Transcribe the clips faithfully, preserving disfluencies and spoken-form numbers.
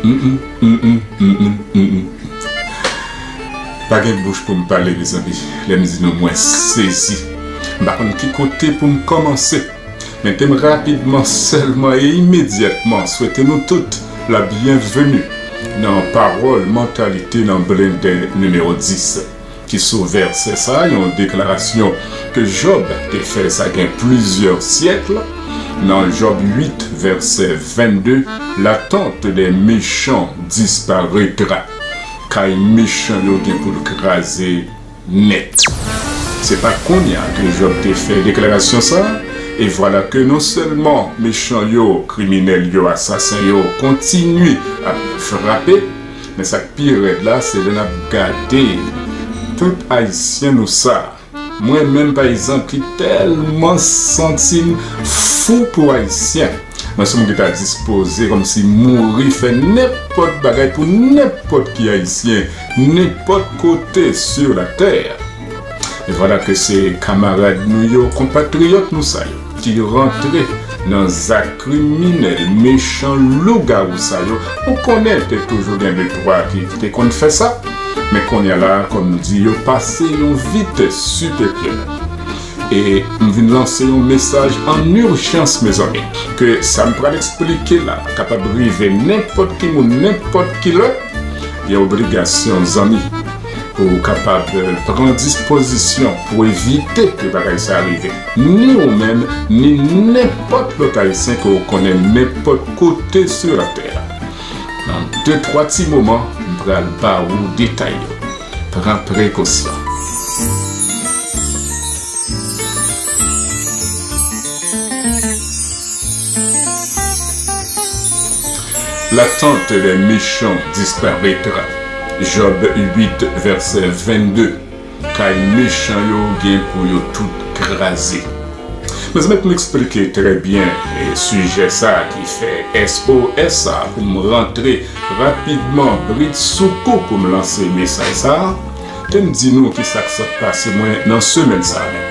Mm, mm, mm, mm, mm, mm, mm, mm. Pa gen bouch pou m pale, mezanmi. Lè m di nou, mwen sezi. M pa konn ki kote pou m kòmanse. Men te m rapidman, sèlman e imedyatman swete nou tout la byenveni nan Pawòl Mantalite nan Blende nimewo dis, ki sou vèsè sa, yon deklarasyon ke Jòb te fè sa gen plizyè syèk. Nan Jòb uit, vèsè vennde, l'attente des méchants disparaîtra. Kay mechan yo gen pou l kraze nèt. Se pa kounye a ke Jòb te fè deklarasyon sa a, e vwala ke non sèlman mechan yo, kriminèl yo, asasen yo kontinye ap frape, men sa k pi rèd la, se lè n ap gade pèp ayisyen nou sa a. Mwen menm, pa egzanp, ki tèlman santi m fou pou Ayisyen. Mwen se moun ki ta dispoze kòmsi mouri, fè nenpòt bagay pou nenpòt ki Ayisyen, nenpòt kote sur la terre. E vwala ke se kamarad nou yo, konpatriyòt nou sa yo, ki rantre nan zak kriminèl, mechan, lougawou sa yo. Nou konnen te toujou gen de twa ki te konn fè sa, men kounye a la, kòm nou di, yo pase yon vitès siperyè. E m vin lanse yon mesaj an ijans, mezanmi, ke sa m pral eksplike la kapab rive nenpòt ki moun, nenpòt ki lè. Gen obligasyon, zanmi, pou w kapab, eh, pran dispozisyon pou evite ke bagay sa rive. Ni ou menm, ni nenpòt lòt Ayisyen ke w konnen nenpòt kote sur la terre. Nan de twa ti moman, m pral ba ou detay yo. Pran prekosyon. L'attente des méchants disparaîtra. Jòb uit, vèsè vennde. Kay mechan yo gen pou yo tout kraze. Mezanmi, pou m eksplike trè byen, e, sijè sa a ki fè S O S sa a, pou m rantre rapidman, bridsoukou, pou m lanse mesaj sa a, ke m di nou ki sa k sot pase mwen nan semèn sa a menm.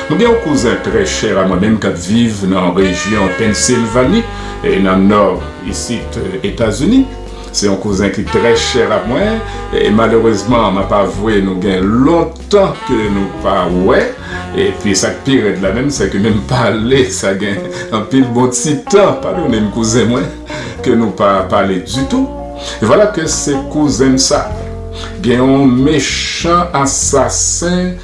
Mwen gen yon kouzen trè chè a mwen menm k ap viv nan rejyon Pennsilvani, e nan nò isit, e, Etazini. Se yon kouzen ki trè chè a mwen, e malerezman, m ap avwe, nou gen lontan ke nou pa wè. Epi sa k pi rèd la menm, se ke menm pale, sa gen anpil bon ti tan, padone m, kouzen mwen, ke nou pa pale ditou. E vwala ke se kouzen m sa, gen yon mechan asasen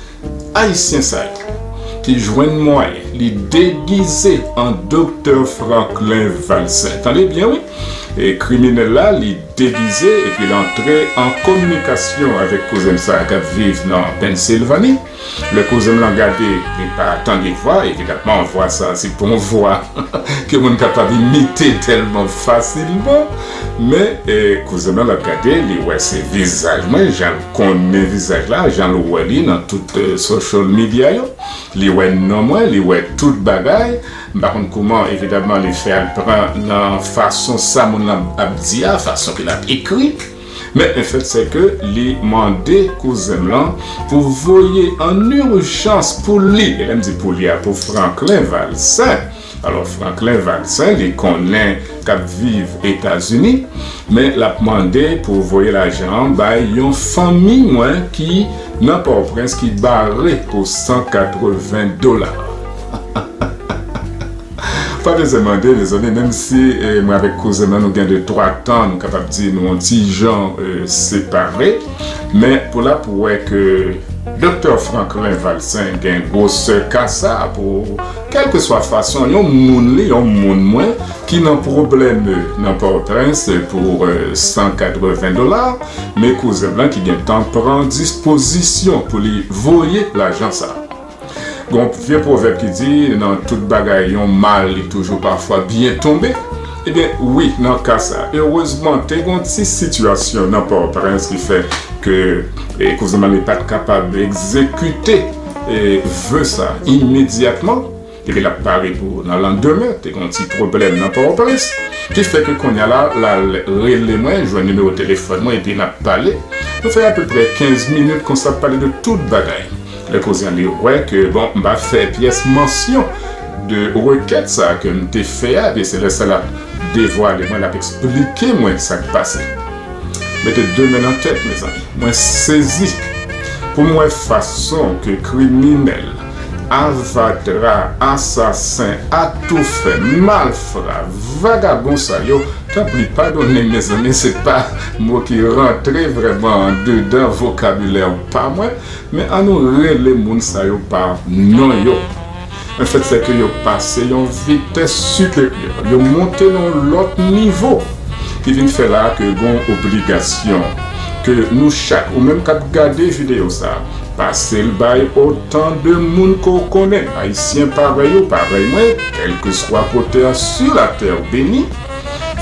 ayisyen sa yo, ki jwenn mwayen, li degize an Doktè Franklin Valcin. Tande byen, wi. E kriminèl la, li degize, epi l antre an kominikasyon avèk kouzen m sa a k ap viv nan Pennsilvani. Lè kouzen m lan gade, li pa tande vwa, evidamman, vwa sa a, se pa yon vwa ke moun kapab imite tèlman fasilman. Men, e, kouzen m lan, l ap gade, li wè se vizaj mwen, jan l konnen vizaj la, jan l wè li nan tout, e, social media yo. Li wè non mwen, li wè tout bagay. M pa konn kouman, evidamman, li fè al pran nan fason sa moun lan ap di a, fason ke l ap ekri. Men, le fait c'est que li mande kouzen m lan pou voye an ijans pou li, e lè m di pou li a, pou Franklin Valcin. Alò, Franklin Valcin, li konnen k ap viv Etazini, men l ap mande pou voye lajan an bay yon fanmi mwen ki nan Pòtoprens ki bare pou san katreven dola. Pa bezwen mande, mezanmi, menm si, eh, mwen avèk kouzen mwen, nou gen de twa tan, nou kapab di nou yon ti jan, eh, separe. Men pou l ap wè ke Doktè Franklin Valcin gen gwosè ka sa pou, kèlkeswa fason, yon moun li, yon moun mwen, ki nan pwoblèm, eh, nan Pòtoprens pou, eh, san katreven dola, men kouzen mwen ki gentan pran dispozisyon pou li voye lajan sa. Gon vye pwovèb ki di, nan tout bagay, yon mal li toujou pafwa byen tonbe. Ebyen, wi, nan ka sa, erezman, te gon ti sitiyasyon nan Pòtoprens ki fè ke, e, kouzen mwen li pa t kapab egzekite, e, ve sa imedyatman. Epi l ap pare pou nan landemen, te gon ti pwoblèm nan Pòtoprens. Ki fè ke kounye a la, l al rele mwen, jwenn nimewo telefòn mwen, epi n ap pale. Nou fè apeprè kenz minit konsa, ap pale de tout bagay. Lè kouzen an li wè ke, bon, m pa fè pyès mansyon de rekèt sa ke m te fè a, epi se lè sa l ap devwale mwen, l ap eksplike mwen sa k pase. Mete de men nan tèt, mezanmi. Mwen sezi pou m wè fason ke kriminèl, avadra, asasen, atoufè, malfra, vagabon sa yo, tanpri, padone m, mezanmi, se pa mo ki rantre vrèman andedan vokabilè pa mwen, men ann nou rele moun sa yo pa non yo. Lefètke yo pase yon vitès siperyè, yo monte nan yon lòt nivo, ki vin fè la ke gon obligasyon ke nou chak, ou menm k ap gade videyo sa, pase l bay otan de moun ke w konnen, Ayisyen parèy ou, parèy mwen, kèlkeswa kote a sur la terre bénie,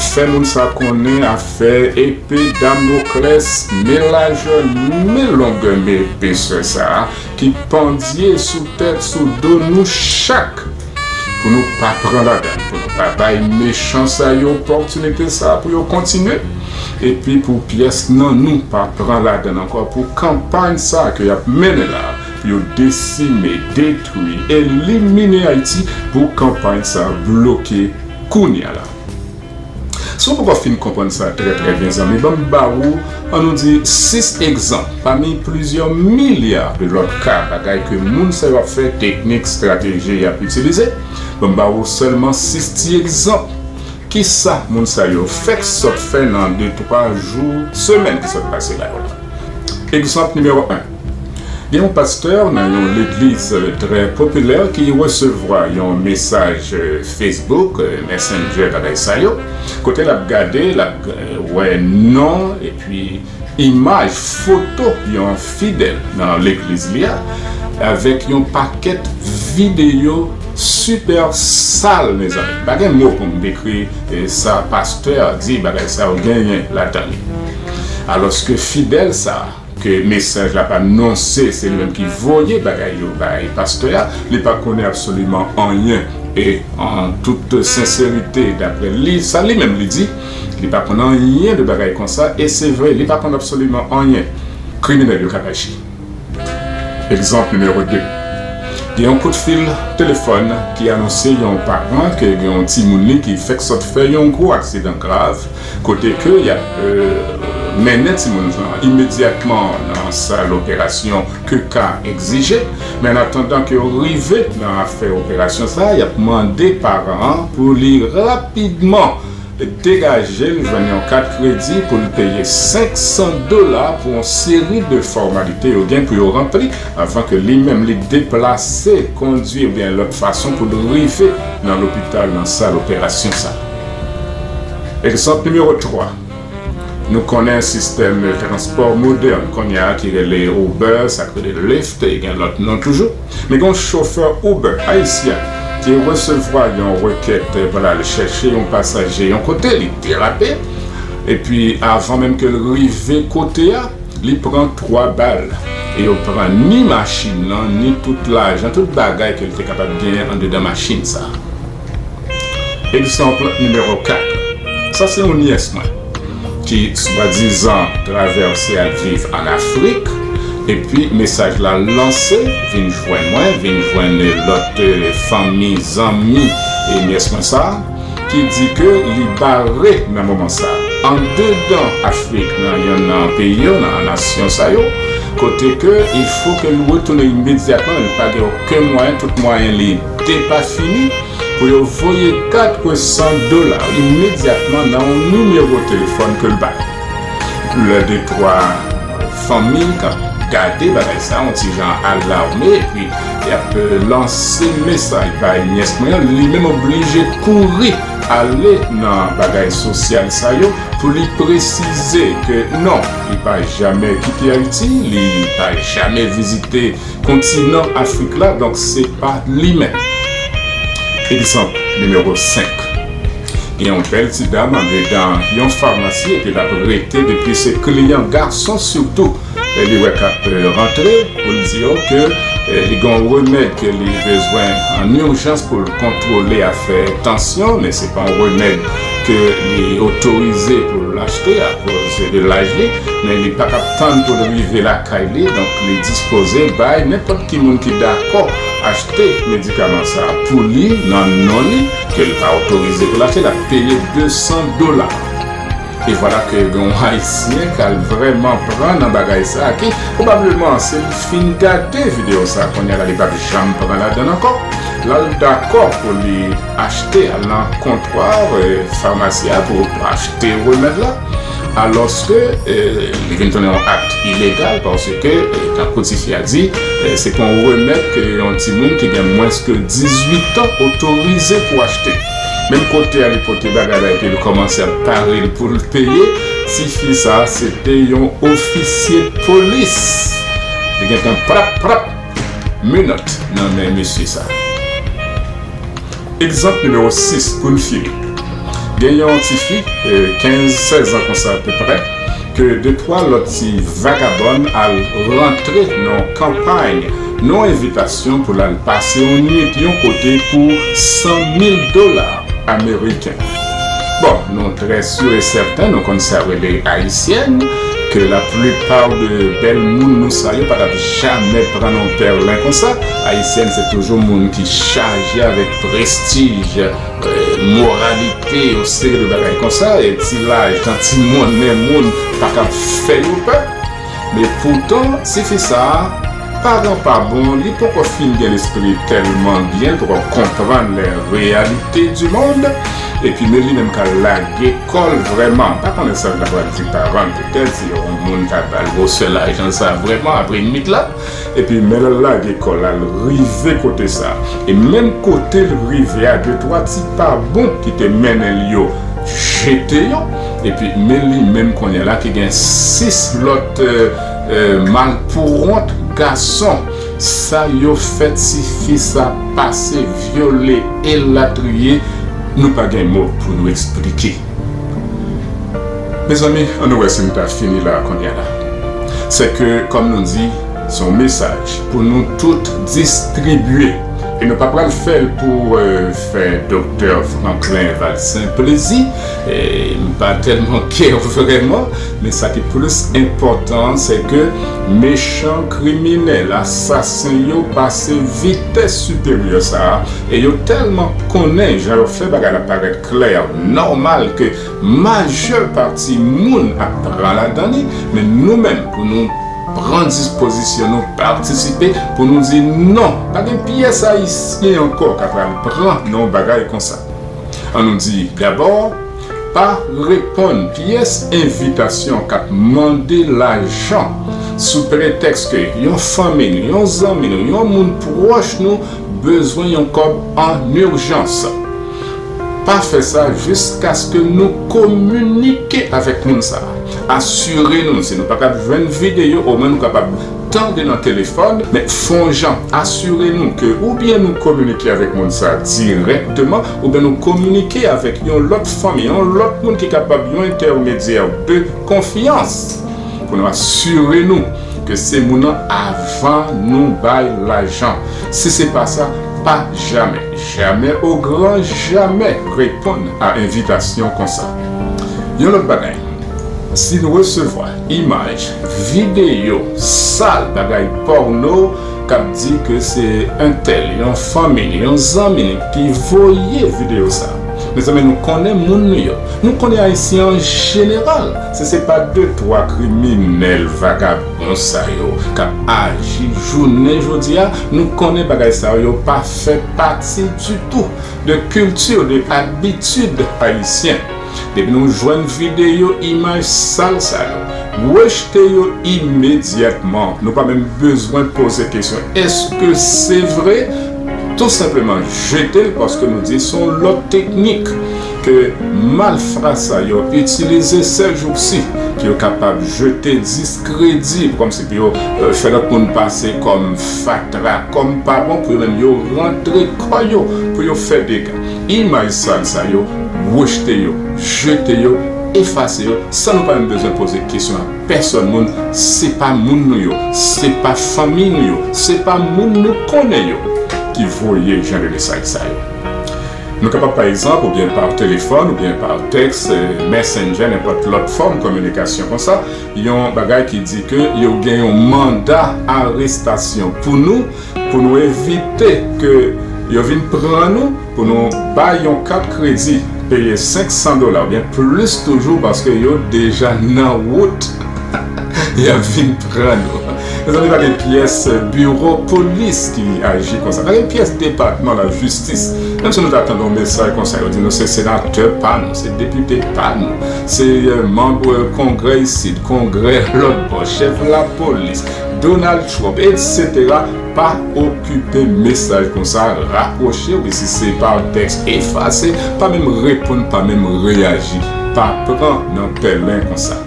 fè moun sa konnen afè epe Damoklès, men lajè, men longè, men epesè sa a, ki pandye sou tèt, sou do nou chak, pou nou pa pran ladann, pou nou pa bay mechan sa yo opòtinite sa pou yo kontinye, epi pou pyès nan nou pa pran ladann ankò, pou kanpay sa ke y ap mennen la, pou yo desime, detwi, elimine Ayiti, pou kanpay sa bloke kounye a la. Si w poko fin konprann sa trè, trè byen, zanmi, ban m ba ou, ann nou di, sis egzanp pami plizyè milya de lòt ka bagay ke moun sa yo ap fè, teknik, estrateji y ap itilize. Ban m ba ou sèlman sis ti egzanp. Kisa moun sa yo fèk sot fè nan de, twa jou, semèn ki sot pase la yo la? Egzanp nimewo en. Gen yon pastè nan yon legliz trè popilè ki resevwa yon mesaj Facebook, Messenger, bagay sa yo, kote l ap gade, l ap wè non epi imaj, foto yon fidèl nan legliz li a, avèk yon pakèt videyo sipè sal, mezanmi. Pa gen mo pou m dekri sa pastè a di, bagay sa yo genyen ladan li. Alòske fidèl sa a, ke mesaj la pa anonse, se li menm ki voye bagay yo bay pastè a, li pa konnen absoliman anyen. E an tout senserite, daprè li, sa li menm li di, li pa konn anyen de bagay konsa, e se vre, li pa konn absoliman anyen. Kriminèl yo k ap aji. Egzanp nimewo de. Gen yon kout fil telefòn ki anonse yon paran ke gen yon timoun li ki fèk sot fè yon gwo aksidan grav, kote ke y ap mennen timoun nan imedyatman nan sal operasyon ke ka egzije. Men an atandan ke yo rive nan afè operasyon sa, y ap mande paran an pou li rapidman degaje l, jwenn yon kat kredi pou l peye senk san dola pou yon seri de fòmalite yo gen pou yo ranpli anvan ke li menm li deplase, kondwi oubyen lòt fason pou l rive nan lopital, nan sal operasyon sa. Egzanp nimewo twa. Nou konnen sistèm transpò modèn kounye a ki rele Uber, sa k rele Lyft, e gen lòt non toujou. Men gen yon chofè Uber ayisyen ki resevwa yon rekèt pou l al chèche yon pasaje yon kote, li derape, epi avan menm ke l rive kote a, li pran twa bal, e yo pran ni machin nan, ni tout lajan, tout bagay ke l te kapab genyen anndedan machin sa a. Egzanp nimewo kat. Sa se yon nyès mwen ki swadizan travèse al viv ann Afrik, epi mesaj la lanse, vin jwenn mwen, vin jwenn lòt, eh, fanmi, zanmi, e nyès mwen sa, ki di ke li bare nan moman sa. Andedan Afrik, nan yonn nan peyi yo, nan nasyon sa yo, kote ke il fo ke l retounen imedyatman, li pa gen okenn mwayen, tout mwayen li depafini, pou yo voye kat san dola imedyatman nan yon nimewo telefòn ke l bay. Lè de twa fanmi k ap gade bagay sa, yon ti jan alarme, epi y ap lanse mesaj bay nyès mwen an, li menm oblije kouri ale nan bagay sosyal sa yo pou li presize ke non, li pa jamè kite Ayiti, li pa jamè vizite kontinan Afrik la, donk se pa li menm. Egzanp nimewo senk. Gen yon bèl ti dam andedan yon famasi epi l ap rete depi se kliyan gason sitou, e li wè k ap, eh, rantre, pou l di yo ke Eh, li gen yon remèd ke li bezwen an ijans pou l kontwole afè tansyon, men se pa yon remèd ke li otorize pou l achte akoz de laj li, men li pa t ap tann pou l rive lakay li, donk li dispoze bay nenpòt ki moun ki dakò achte medikaman sa a pou li nan non li, ke l pa otorize pou l achte, l ap peye de san dola. E vwala ke gen yon Ayisyen k al vrèman pran nan bagay sa a, ki pwobableman se li fin gade videyo sa a, kounye a la li p ap janm pran ladan l ankò. L al dakò pou li achte, al nan kontwa, eh, famasi a pou achte remèd la. Alòske, eh, li vin tounen yon ak ilegal, paske, eh, tankou tifi a di, eh, se pa yon remèd ke yon timoun ki gen mwens ke dizuit an otorize pou achte. Menm kote a li pote bagay la epi li kòmanse ap pare l pou l peye, tifi sa a se te yon ofisye polis. Li gentan prap, prap, menòt nan men mesye sa a. Egzanp nimewo sis pou n fini. Gen yon tifi, eh, kenz, sèz an konsa apeprè, ke de twa lòt ti vagabòn al rantre nan yon kanpay, nan yon envitasyon pou l al pase yon nwit yon kote pou san mil dola ameriken. Bon, nou trè si e sèten, nou konn sa rele ayisyèn, ke laplipa de bèl moun nou sa yo pa t ap jamè pran yon pèlen konsa. Ayisyèn se toujou moun ki chaje avèk prestij, eh, moralite, yon seri de bagay konsa, e ti lajan, ti monnen moun pa ka fè yo pè. Men poutan, tifi sa a, paran pa bon, li poko fin gen lespri tèlman byen, li poko konprann les réalités du monde. Epi men li menm ka lage kò l vrèman. M pa konnen sa l ta pral di paran l, petèt si yon moun ta ba l gwosè lajan sa a vrèman apre nwit la. Epi men l al lage kò l al rive kote sa a. E menm kote l rive a, de twa ti pa bon ki te mennen l yo jete yo. Epi men li menm kounye a la ki gen sis lòt, eh, eh, malpouwont gason. Sa yo fè tifi sa pase, vyole, elatriye, nou pa gen mo pou nou eksplike. Mezanmi, ann nou wè si nou ta fini la kounye a la. Se ke, kòm nou di, se yon mesaj pou nou tout distribye. E nou pa pral fè l pou, eh, fè Doktè Franklin Valcin plezi. E m pa tèlman kè vrèman, men sa ki plis enpòtan, se ke mechan, kriminèl, asasen yo pase vitès siperyè sa a. E yo tèlman konnen jan yo fè bagay la parèt klè, nòmal ke majè pati moun ap pran ladan li, men nou menm, pou nou pran dispozisyon, nou patisipe, pou nou di non, pa gen pyès ayisyen ankò k ap pral pran nan yon bagay konsa. Ann nou di dabò, pa reponn pyès envitasyon k ap mande lajan sou pretèks ke yon fanmi nou, yon zanmi nou, yon moun pwòch nou bezwen yon kòb an ijans. Pa fè sa jiskaske nou kominike avèk moun sa a. Asire nou, si nou pa kab jwenn videyo, omwen nou kapab tande nan telefòn, men fè yon jan, asire nou ke oubyen nou kominike avèk moun sa a dirèkteman, oubyen nou kominike avèk yon lòt fanmi, yon lòt moun ki kapab yon entèmedyè de konfyans, pou nou asire nou ke se moun nan avan nou bay lajan. Si se pa sa, pa jamè, jamè o gran jamè reponn a envitasyon konsa. Yon lòt bagay, si nou resevwa imaj, videyo, sal, bagay pòno, k ap di ke se entèl, yon fanmi n, yon zanmi n ki voye videyo sa a. Mezanmi, nou konnen moun nou yo. Nou konnen Ayisyen an jeneral. Si se pa de twa kriminèl vagabon sa yo k ap aji jounen jodi a, nou konnen bagay sa yo pa fè pati ditou de kilti, de abitid ayisyen. Depi nou jwenn videyo, imaj sal sa yo, rejte yo imedyatman. Nou pa menm bezwen poze kesyon, èske se vre? Tou senpleman jete l, paske nou di se yon lòt teknik ke malfra sa yo itilize sèjousi, pou yo kapab jete diskredi, kòmsi pou yo, eh, fè lòt moun pase kòm fatra, kòm pa bon, pou yo menm yo rantre kò yo, pou yo fè dega. Imaj sal sa yo, rejte yo, jete yo efase yo san nou pa menm bezwen poze kesyon a pèsòn moun. Se pa moun nou yo, se pa fanmi nou yo, se pa moun nou konnen yo ki voye jan de mesaj sa yo. Nou kapab, pa egzanp, oubyen pa telefòn, oubyen pa tèks, eh, Messenger, nenpòt lòt fòm kominikasyon konsa, yon bagay ki di ke yo gen yon manda arestasyon pou nou, pou nou evite ke yo vin pran nou, pou nou bay yon kat kredi, peye senk san dola, oubyen plis toujou, paske yo deja nan wout y ap vin pran nou. Mezanmi, pa gen pyès biwo polis ki aji konsa. Pa gen pyès depatman lajistis. Menm si nou ta tande yon mesaj konsa, yo di nou se senatè pa nou, se depite pa nou, se, eh, manm, eh, kongrè isit, kongrè lòt bò, chèf lapolis, Donald Trump, etsetera. Pa okipe mesaj konsa, rakwoche w, e si se pa tèks, efase, pa menm reponn, pa menm reyaji, pa pran nan pèlen konsa.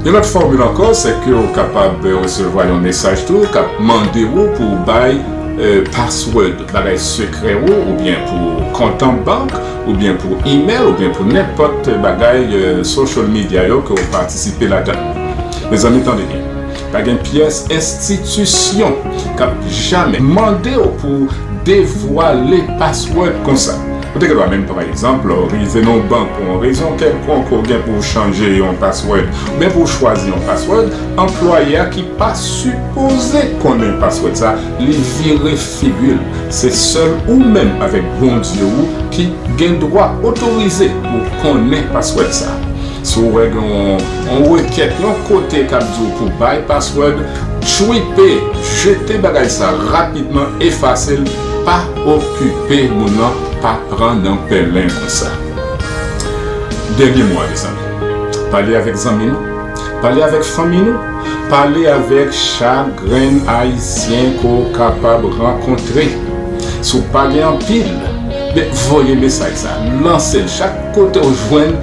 Yon lòt fòmil ankò, se ke w kapab resevwa yon mesaj tou k ap mande w pou w bay, eh, password, bagay sekrè ou, oubyen pou kont an bank, oubyen pou email, oubyen pou nenpòt bagay, eh, social media yo ke w patisipe ladan. Mezanmi, tande byen. Pa gen pyès enstitisyon k ap jamè mande w pou w devwale password konsa. Ou te gen dwa menm, pa egzanp, rive nan yon bank pou yon rezon kèlkonk, ou gen pou w chanje yon password, oubyen pou w chwazi yon password, anplwaye a ki pa sipoze konnen password sa, li vire figi l. Se sèl ou menm avèk Bondye ou ki gen dwa otorize pou w konnen password sa. Si w wè gen yon, yon rekèt, yon kote k ap di w pou bay password, twipe, jete bagay sa rapidman, efase l, pa okipe moun nan, pa pran nan pèlen konsa. Dènye mo a, mezanmi. Pale avèk zanmi nou, pale avèk fanmi nou, pale avèk chak grenn Ayisyen ke w kapab rankontre. Si w pa gen anpil, men voye mesaj sa, lanse l chak kote w jwenn,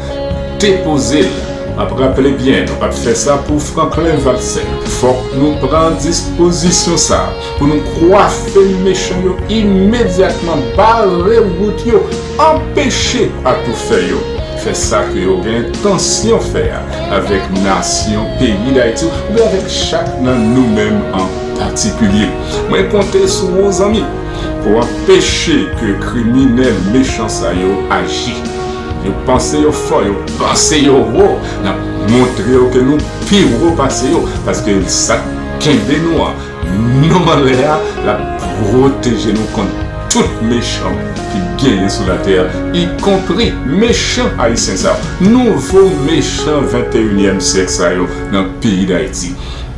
depoze l. M ap raple byen, nou p ap fè sa pou Franklin Valcin. Fòk nou pran dispozisyon sa pou nou kwafe mechan yo imedyatman, bare wout yo, anpeche atoufè yo fè sa ke yo gen entansyon fè a avèk nasyon peyi Dayiti oubyen avèk chak nan nou menm an patikilye. Mwen konte sou ou, zanmi, pou anpeche ke kriminèl mechan sa yo aji. Yo panse yo fò, yo panse yo wo. N ap montre yo ke nou pi wo pase yo, paske sa k kenbe nou an, non anlè a, l ap pwoteje nou kont tout mechan ki genyen sou latè, ikonpri mechan ayisyen sa yo. Nouvo mechan venteyinyèm syèk sa yo nan peyi Dayiti.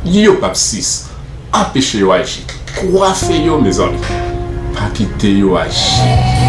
Yo p ap sis. Anpeche yo aji. Kwafe yo, mezanmi. Pa kite yo aji.